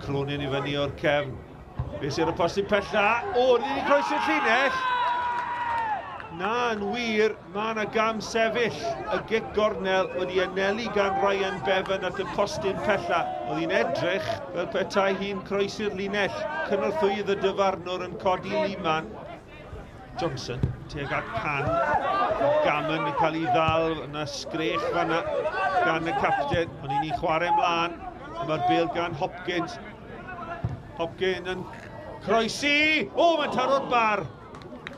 Cronin i fyny o'r cefn. Be sydd ar y postyn pella? O, ni wedi croesi'r llinell! Na, yn wir, mae yna gam sefyll. Y gic gornel wedi anelu gan Ryan Bevan at y postyn pella. Oedd hi'n edrych fel petai hi'n croesi'r linell. Cynorthwyydd y dyfarnwr yn codi Liman. Johnson tuag at Can. Gammon yn cael ei ddal yna sgrech fanna gan y capten. Ond i ni chwarae ymlaen. Mae'r bêl gan Hopkins. Hopkins yn croesi. O, mae'n taro'r bar.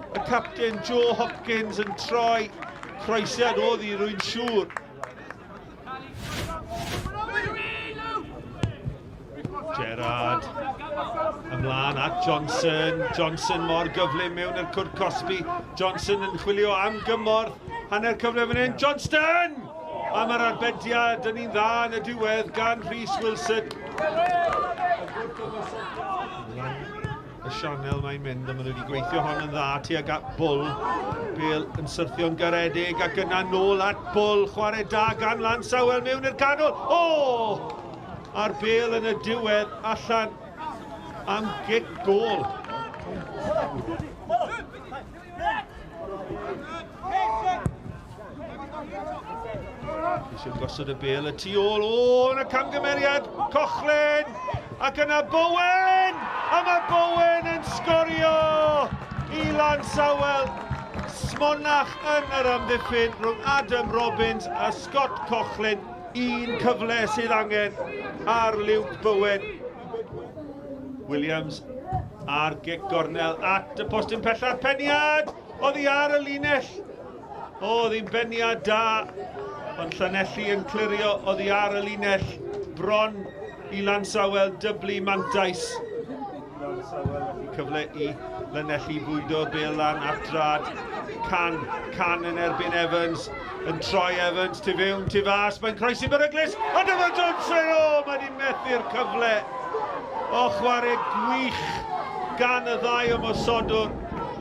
Y capten Joe Hopkins yn troi. Croesiad oedd hi, rwy'n siŵr. Gerrard ymlaen at Johnson. Johnson mor gyflym mewn i'r cwrt cosbi. Johnson yn chwilio am gymorth. Hanner cyfle fan hyn. Johnston! A mae'r arbediad yn un dda yn y diwedd gan Rhys Wilson. Y sianel mae'n mynd a maen nhw wedi gweithio hon yn dda tuag at Bull. Bale yn syrthio'n garedig ac yna nôl at Bull. Chwarae da gan Lansawel mewn i'r canol. O! A'r Bale yn y diwedd allan am gic gôl. Eisiau gosod y bel y tu ôl. O, yna camgymeriad. Cochlin! Ac yna Bowen! A mae Bowen yn sgorio i Lansawel. Smonach yn yr amddiffyn rhwng Adam Robbins a Scott Cochlin. Un cyfle sydd angen ar Luke Bowen. Williams a'r gic gornel at y postyn pellaf. Peniad! Oddi ar y linell. Oedd hi'n beniad da, ond Llanelli yn clirio oddi ar y linell bron i Lansawel dyblu mantais. Cyfle i Lanelli bwydo'r bêl lan at drad. Can, Can yn erbyn Evans, yn troi Evans, tu fewn, tu fas, mae'n croesi beryglus, ond dyma Johnson, o, mae wedi methu'r cyfle. O, chwarae gwych gan y ddau ymosodwr.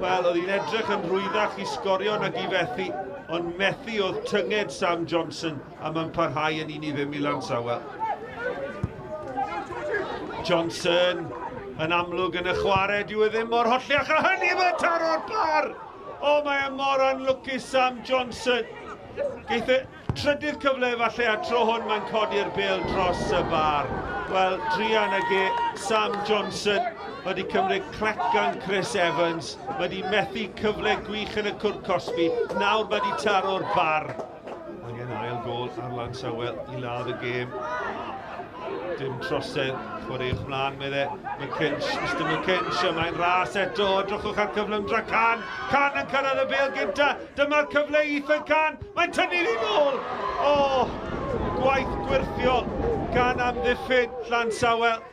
Wel, oedd hi'n edrych yn rhwyddach i sgorio nag i fethu, ond methu oedd tynged Sam Johnson, a mae'n parhau yn 1-0 i Lansawel. Johnson yn amlwg yn y chwarae, dyw e ddim mor holliach a hynny, mae'n taro'r bar! O, mae e mor anlwcus Sam Johnson. Geith e trydydd cyfle efallai, a tro hwn mae'n codi'r bêl dros y bar. Wel, druan ag e, Sam Johnson wedi cymryd clec gan Chris Evans. Mae wedi methu cyfle gwych yn y cwrt cosbi. Nawr mae wedi taro'r bar. Angen ail gôl ar Lansawel i ladd y gêm. Dim trosedd, chwaraewch mlaen, medde McKinch, Mr McKinch, a mae'n ras eto, edrychwch ar cyflymdra Can, Can yn cyrraedd y bêl gynta, dyma'r cyfle i Ethan Can, mae'n tynnu hi nôl! O, gwaith gwyrthiol gan amddiffyn Llansawel.